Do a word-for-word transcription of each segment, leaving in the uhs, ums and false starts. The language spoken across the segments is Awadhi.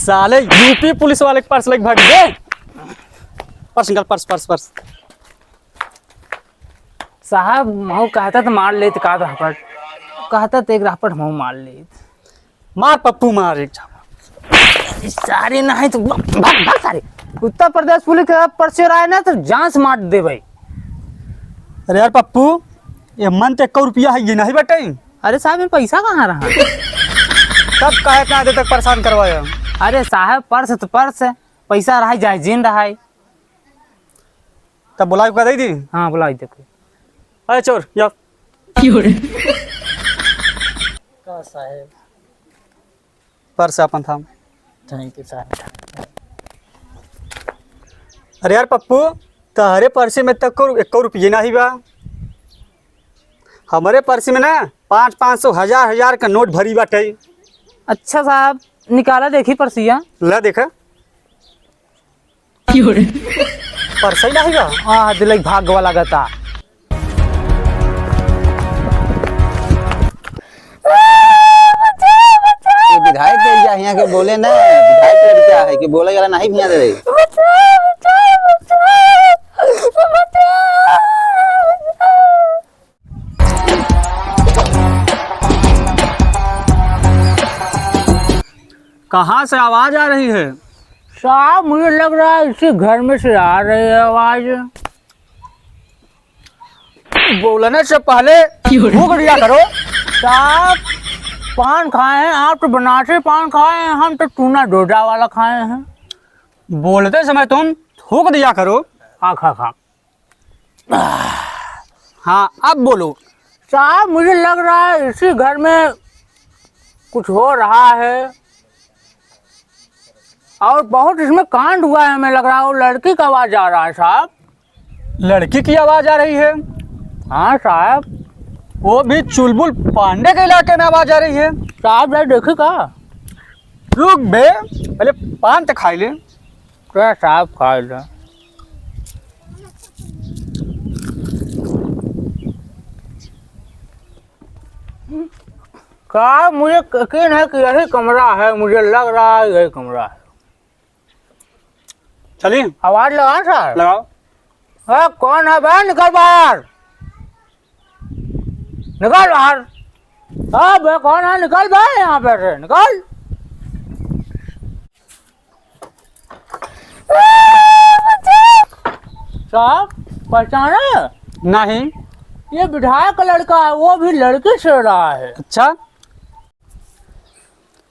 साले यूपी पुलिस वाले के पर्स लेके भाग गए। पर्स निकाल, पर्स, पर्स, पर्स। साहब, मऊ कहता तो मार लेत का रहपट, कहता तो एक रहपट मऊ मार लेत। मार पप्पू, मार एक झापड़। सारे नहीं तो भाग, भाग सारे। उत्तर प्रदेश पुलिस के पर्स चोराए ना तो जान से मार दे भाई। अरे यार पप्पू, ये मन तो एक रुपया है, ये नहीं बटे। अरे साहब, ये पैसा कहाँ रहा? तब काहे इतना देर तक परेशान करवाया? अरे साहब, पर्स तो पर्स है, पैसा रहा है, जायजीन रहा है। तब बुलाई का दे दी। हाँ, बुलाई देखो। अरे चोर, या। क्यों रे? का साहेब? पर्स अपन थाम। Thank you साहेब। अरे यार पप्पू, तहरे पर्स में तक को एक रुपये नाही बा। हमरे पर्स में ना पाँच पाँच सौ, हजार हजार का नोट भरी बाटे। अच्छा साहब, निकाला देखी पर्सिया। ला देखा। क्यों रे? परसई नाही बा? आ, दिलई भाग वाला गता। ये विधायक के एरिया है, यहाँ के बोले ना, विधायक के एरिया है कि बोले वाला नहीं भैया दे रही। कहाँ से आवाज आ रही है? साहब, मुझे लग रहा है इसी घर में से आ रही है आवाज। बोलने से पहले क्यों रे? थूक दिया करो। साहब, पान खाए हैं, आप तो बनारसी पान खाए हैं, हम तो चूना डोडा वाला खाए हैं। बोलते समय तुम थूक दिया करो। हाँ, खा, खा। हाँ, अब बोलो। साहब, मुझे लग रहा है इसी घर में कुछ हो रहा है और बहुत इसमें कांड हुआ है, हमें लग रहा है। वो लड़की का आवाज आ रहा है साहब। लड़की की आवाज आ रही है? हाँ साहब। वो भी चुलबुल पांडे के इलाके में आवाज आ रही है। साहब, जरा देखी का? रुक बे, पहले पान तो खाई ले। क्या साहब खाए ले? का मुझे यकीन है कि यही कमरा है, मुझे लग रहा है यही कमरा है। चलिए। आवाज लगा सर। लगाओ। ए, कौन है बे? निकल बाहर। निकल बाहर। अबे कौन है? निकल बे यहाँ पे से, निकल। साहब, पहचाने? नहीं। ये विधायक का लड़का है, वो भी लड़की छेड़ रहा है। अच्छा।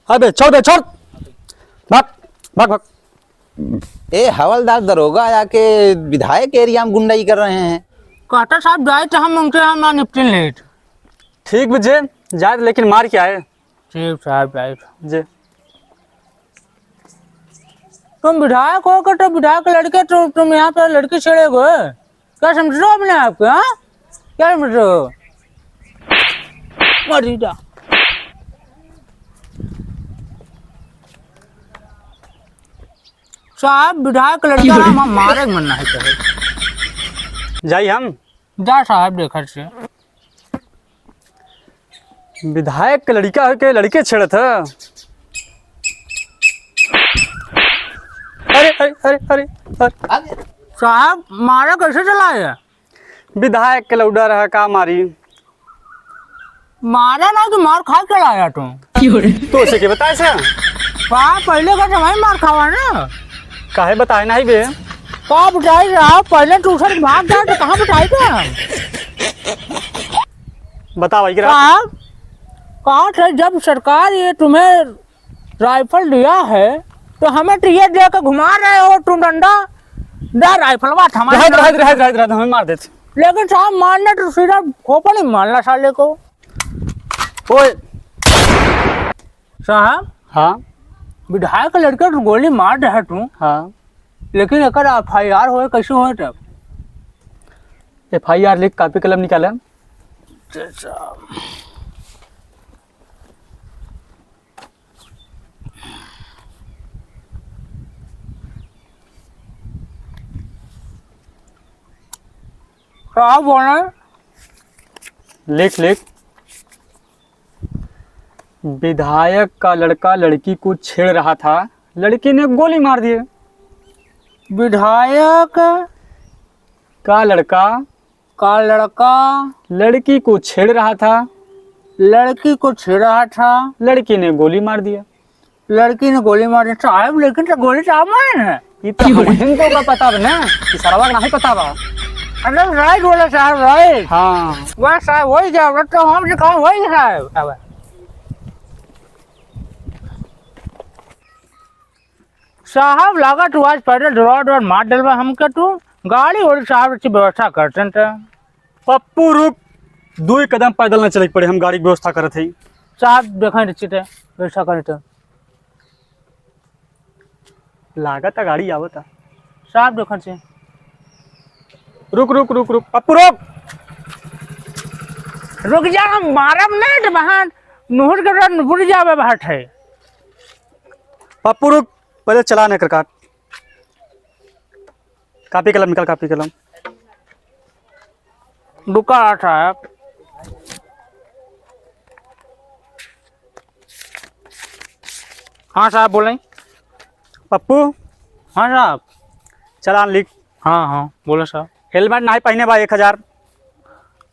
अबे छोड़ बे, छोड़। भाग, भाग, भाग। ए हवलदार दरोगा आके विधायक एरिया में गुंडाई कर रहे हैं। कहता साहब जाए तो हम उनके यहाँ ना निपटिन लेट। ठीक बे, जाए लेकिन मार के आए। ठीक साहब, जाए। जी। तुम विधायक हो के तो विधायक लड़के तो तुम यहाँ पे लड़की छेड़े गए? क्या समझ रहे हो अपने आप को, हाँ? क्या समझ रहे हो? मरी जा। साहब, विधायक लड़का हम, हम मारे के मन नहीं करे। जाई हम? जा साहब, देखत से। विधायक के लड़का है के लड़के छेड़त है। अरे, अरे, अरे, अरे, अरे। साहब, मारा कैसे चला है? विधायक के लौड़ा रहा, का मारी? मारा ना कि मार खा के लाया तू। तो उसे के बताए से? का पहले का समय मार खावा ना? काहे बताए नहीं बे? का बताई रहा, पहले तू उसे भाग जाए तो कहाँ बताई थे हम? बता भाई, गिरा। साहब, कहा थे जब सरकार ये तुम्हें राइफल दिया है, तो हमें तो ये दे के घुमा रहे हो तुम डंडा, दे राइफलवा थमा रहत, दे। रहत, रहत, रहत, रहत, हमें मार देते। लेकिन साहब, मारना तो सीधा खोपड़ी मारना साले को। ओए। साहब? हाँ? विधायक लड़के तो गोली मार रहे तू। हाँ। लेकिन एकर एफ आई आर होए, कैसे होए तब? एफ आई आर लिख, कॉपी कलम निकाले। अच्छा। का बोले? लिख, लिख। विधायक का लड़का लड़की को छेड़ रहा था, लड़की ने गोली मार दिए। विधायक का लड़का का लड़का लड़की को छेड़ रहा था। लड़की को छेड़ रहा था। लड़की ने गोली मार दिया। लड़की ने गोली मार दिया। साहब, लेकिन तो गोली तो आप मारे हैं। ये तो हम हिंदू का पता बा ना, कि सरवा का नहीं पता बा। अरे राइट बोला साहब, राइट। हाँ। वाह साहब, वही जा, वो तो हम से कहा वही साहब। अब साहब, लागत तू आज पैदल दौड़ा दौड़ा मार डलवा हमके तू। गाड़ी ओड़ी साहब अच्छी व्यवस्था करते हैं तो। पप्पू रुक, दो ही कदम पैदल न चले के पड़े, हम गाड़ी के व्यवस्था करत हई। साहब, देखें तो चिटे, व्यवस्था करें तो। लागत है गाड़ी आवत है। साहब, देखें से। रुक, रुक, रुक, रुक, पप्पू रुक। रुक जा, हम मारब नहीं तो बहान नुहुर के रन बुड़ जावे बाट है। पप्पू रुक, पहले चालान एकर काट। कापी कलम निकाल, कापी कलम। रुका साहब। हाँ साहब, बोलें। पप्पू। हाँ साहब। चालान लिख। हाँ, हाँ, बोलो साहब। हेलमेट नाहीं पहिने बा, एक हजार।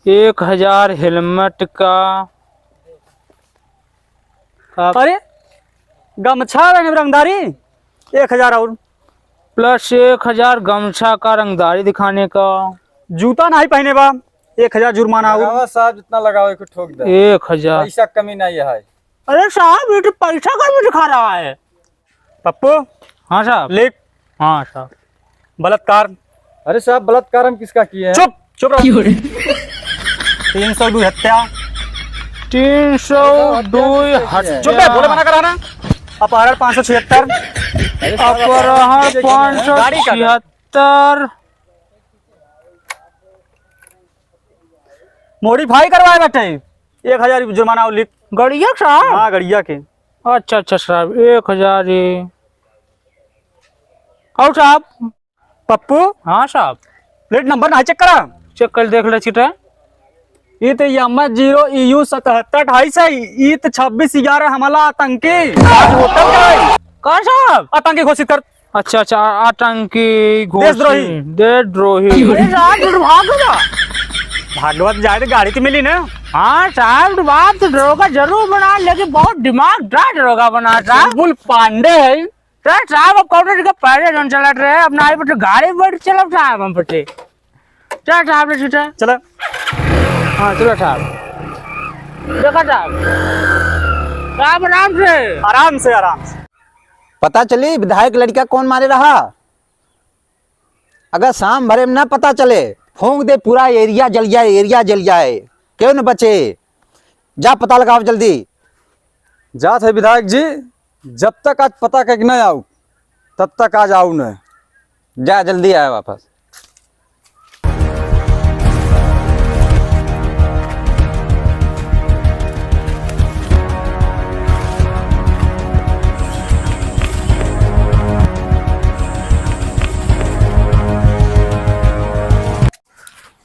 एक हजार हेलमेट का। का? अरे, गमछा रंग-, रंगदारी, एक हजार और। प्लस एक हजार गमछा का रंगदारी दिखाने का। जूता नाहीं पहिने बा, एक हजार जुर्माना और। लगावा साहब, जितना लगावा, एक ठोक दे। एक हजार। पैसा कमी नहीं है। अरे साहब, ये तो पैसा कमी दिखा रहा है। पप्पू। हाँ साहब। लिख। हाँ साहब। बलात्कार। अरे साहब, बलात्कार हम किसका किए हैं? चुप, चुप रहो। क्यों रे? तीन सौ दो हत्या। तीन सौ दो हत्या। चुप बे, बोले मना करा ना। अपहरण पाँच सौ छिहत्तर। अरे साहब, अपहरण पाँच सौ छिहत्तर। गाड़ी का? मोडिफाई करवाए बैठे, एक हजार जुर्माना और लिख। गड़िया साहब? हाँ, गड़िया के। अच्छा, अच्छा साहब, एक हजार ये। और साहब? पप्पू? हाँ साहब। प्लेट नंबर ना चेक करा? चेक कर देख ले छिटे। ई तो M H zero E U सतहत्तर अट्ठाईस है, ई तो छब्बीस ग्यारह हमला आतंकी। आज होटल का है। कौन साहब? आतंकी घोषित कर। अच्छा, अच्छा, आ-, आतंकी घोषित। देशद्रोही। देशद्रोही। अरे साहब, तू भाग जा। भागवत जाए तो गाड़ी तो मिली ना। हाँ साहब, तू बाप तो दरोगा जरूर बना, लेकिन बहुत दिमागदार दरोगा बना साहब। बुलबुल पांडे है। सर साहब, अब कौनो जगह पैरे जौन चलत रहे, अब ना आई बटे गाड़ी बैठ चलब साहब हम बटे। चल साहब रे, चल। चला। हाँ, चलो साहब। देखा साहब। साहब, आराम से। आराम से, आराम से। पता चली विधायक लड़का कौन मारे रहा? अगर शाम भरे में ना पता चले, फूंक दे पूरा एरिया जल जाए, एरिया जल जाए, क्यों न बचे। जा पता लगाओ जल्दी। जात है विधायक जी, जब तक आज पता करके ना आओ, तब तक आज आओ न। जा जल्दी आए वापस।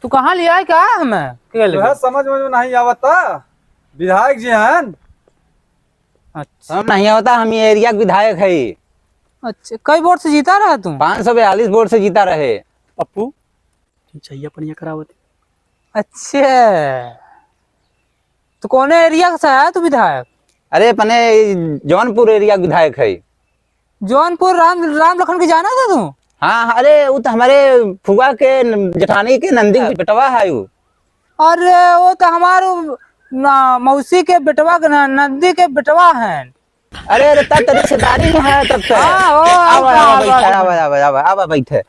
तू कहाँ लिया है का हमें? के लगे? तुहे समझ में नहीं आवता, विधायक जी हैं। अच्छा। हम नहीं आवता, हम ये एरिया के विधायक है। अच्छा, कई वोट से जीता रहा तू? पाँच सौ बयालीस वोट से जीता रहे। पप्पू, चाहिए अपन ये करावत। अच्छा, तो कौन एरिया से है तू विधायक? अरे, अपने ई जौनपुर एरिया के विधायक है। जौनपुर राम, राम लखन के जाना था तू? हाँ, हाँ, अरे, वो तो हमारे फुआ के न-, जेठानी के नंदी के बेटवा है वो। अरे, वो तो हमार ना, मौसी के बेटवा के ना, नंदी के बेटवा है। अरे, अरे, तब तो रिश्तेदारी में है, तब तो। हाँ, हो, आवा, आवा, आवा, आवा, बैठे, आवा। आवा, आवा, आवा, आवा, बैठे।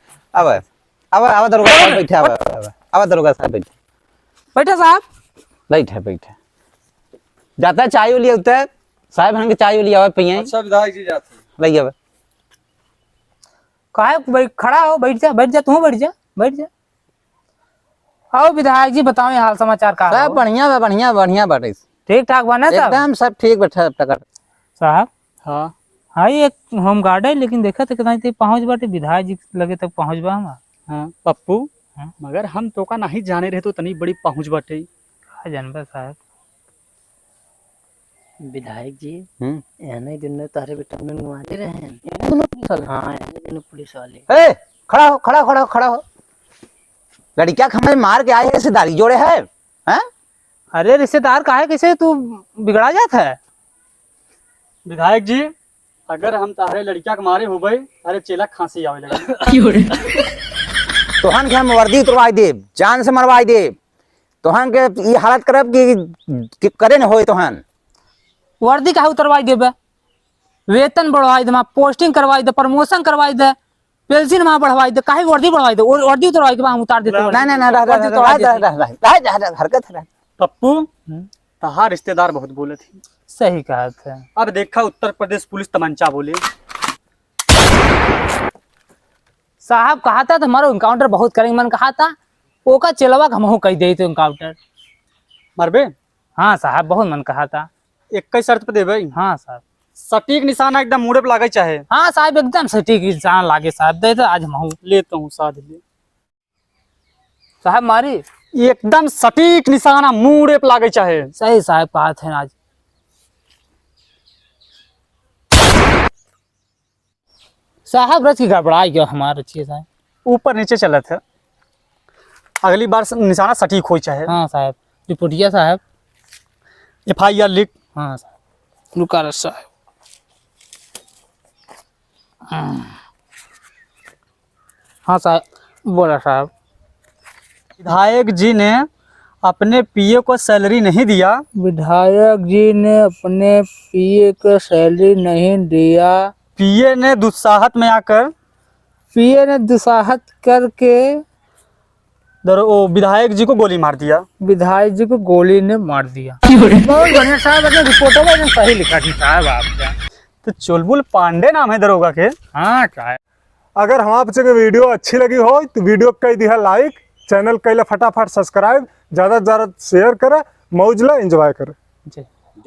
आवा, आवा, आवा, दरोगा साहब, बैठे, आवा, आवा, आवा, दरोगा साहब, बैठे। बैठे साहब। बैठे, बैठे। जाता है चाय लिया होता है, साहब, हमके चाय लिया आवा, पिए। अच्छा, विधायक जी जाते हैं। लइया बा। काहे भाई खड़ा हो, बैठ जा, बैठ जा, तू बैठ जा, बैठ जा। आओ विधायक जी, बताओ ये हाल समाचार का सब हो? बढ़िया बा, बढ़िया, बढ़िया बाटे। ठीक ठाक बा ना सब? एकदम सब ठीक बैठा टकर। साहब? हाँ। हाँ, ये एक होमगार्ड है, लेकिन देखा तो कितना इतनी पहुँच बाटे, विधायक जी लगे तक पहुँच बा हमार। हाँ, पप्पू, हाँ? मगर हम तोका नहीं जाने रहे तो इतनी बड़ी पहुँच बाटे। का जानबा साहब? विधायक जी, हम्म। एहने दिन में तोहरे बेटा में घुमाते रहे हैं। दोनों पुलिस वाले। हाँ, ये दोनों पुलिस वाले। ए, खड़ा हो, खड़ा हो, खड़ा हो, खड़ा हो। लड़किया के हमरे मार के आए हैं, रिश्तेदारी जोड़े है, हैं? अरे रिश्तेदार काहे, कैसे तू बिगड़ा जात है? विधायक जी, अगर हम तारे लड़किया के मारे होबे, तारे चेला खांसी आवे लगे। तोहन के हम वर्दी उतरवाई देब, जान से मरवाई देब। तोहन के ई हालत करब कि, कि करे न होए तोहन। वर्दी काहे उतरवाई देबे? वेतन बढ़वाई दे, वहाँ पोस्टिंग करवाई दे, प्रमोशन करवाई दे, पेंशन वहाँ बढ़वाई दे, काहे वर्दी बढ़वाई दे? वो वर्दी उतरवाई के बाद हम उतार देते वर्दी। नहीं, नहीं, नहीं, रह, रह, वर्दी रह, उतरवाई रह, देते। रह, रह, रह, रह, रह, हरकत है, रह। पप्पू, हम्म। तहार रिश्तेदार बहुत बोलत ही। सही कहत है। अब देखा उत्तर प्रदेश पुलिस तमंचा बोले। साहब कहा था तो हमारा एनकाउंटर बहुत करेंगे मन कहा था, ओका चेलवा के हमहू कह दे तो एनकाउंटर। मरबे? हाँ साहब, बहुत मन कहा था। एक ही शर्त पे देबे? हाँ साहब। सटीक निशाना एकदम मूड़े पे लागे चाहे। हाँ साहब, एकदम सटीक निशाना लागे साहब, दे दे आज हमहू। लेता हूँ साध ले। साहब मारी। एकदम सटीक निशाना मूड़े पे लागे चाहे। सही साहब कहा थे आज। साहब रच के गड़बड़ा गया हमार अच्छे से। ऊपर नीचे चलत है। अगली बार से निशाना सटीक होई चाहे। हाँ साहब। रिपोर्टिया साहब। एफ आई आर लिख। हाँ साहब। रुका रहा साहब। हाँ साहब, बोला साहब। विधायक जी ने अपने पीए को सैलरी नहीं दिया। विधायक जी ने अपने पीए को सैलरी नहीं दिया। पीए ने दुस्साहत में आकर पीए ने दुस्साहत करके दरो-, ओ, विधायक जी को गोली मार दिया। विधायक जी को गोली ने मार दिया। बहुत बढ़िया साहब, एकदम रिपोर्टवा एकदम सही लिखा थी साहब आपका। तो चुलबुल पांडे नाम है दरोगा के। हाँ साहब। अगर हम आप के वीडियो अच्छी लगी हो तो वीडियो कई दिया लाइक, चैनल कैला फटाफट सब्सक्राइब, ज्यादा से ज्यादा शेयर करे, मौज ला एंजॉय करे। जी।